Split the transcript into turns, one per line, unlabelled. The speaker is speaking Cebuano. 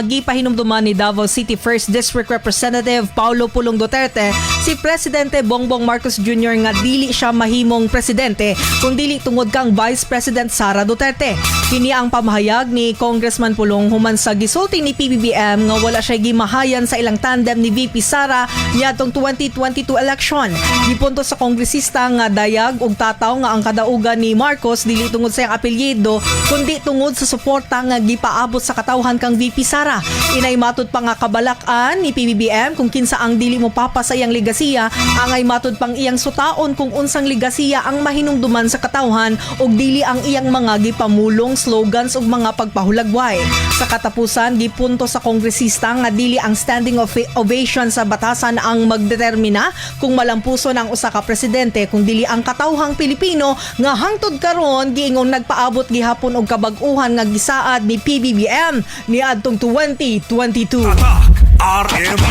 Gipahinumduman ni Davao City 1st District Representative Paulo Pulong Duterte si Presidente Bongbong Marcos Jr. nga dili siya mahimong presidente kung dili tungod kang Vice President Sara Duterte. Kini ang pamahayag ni Congressman Pulong human sa gisulti ni PBBM nga wala siya gimahayan sa ilang tandem ni VP Sara niadtong 2022 election. Gipunto sa kongresista nga dayag og tataw nga ang kadaugan ni Marcos dili tungod sa iyang apelyido kundi tungod sa suporta nga gipaabot sa katawhan kang VP Sara. Inay matud pa nga kabalak-an ni PBBM kung kinsa ang dili mo papa sa iyang ligasiya, angay matud pang iyang sutaon kung unsang ligasiya ang mahinumduman sa katawhan ug dili ang iyang mga gipamulong slogans ug mga pagpahulagway. Sa katapusan, gipunto sa kongresista nga dili ang standing ovation sa batasan ang magdetermina kung malampuson ang usa ka presidente kung dili ang katawhang Pilipino nga hangtod karon giingong nagpaabot gihapon og kabag-uhan nga gisaad ni PBBM niadtong 2022.
Tatak RMN.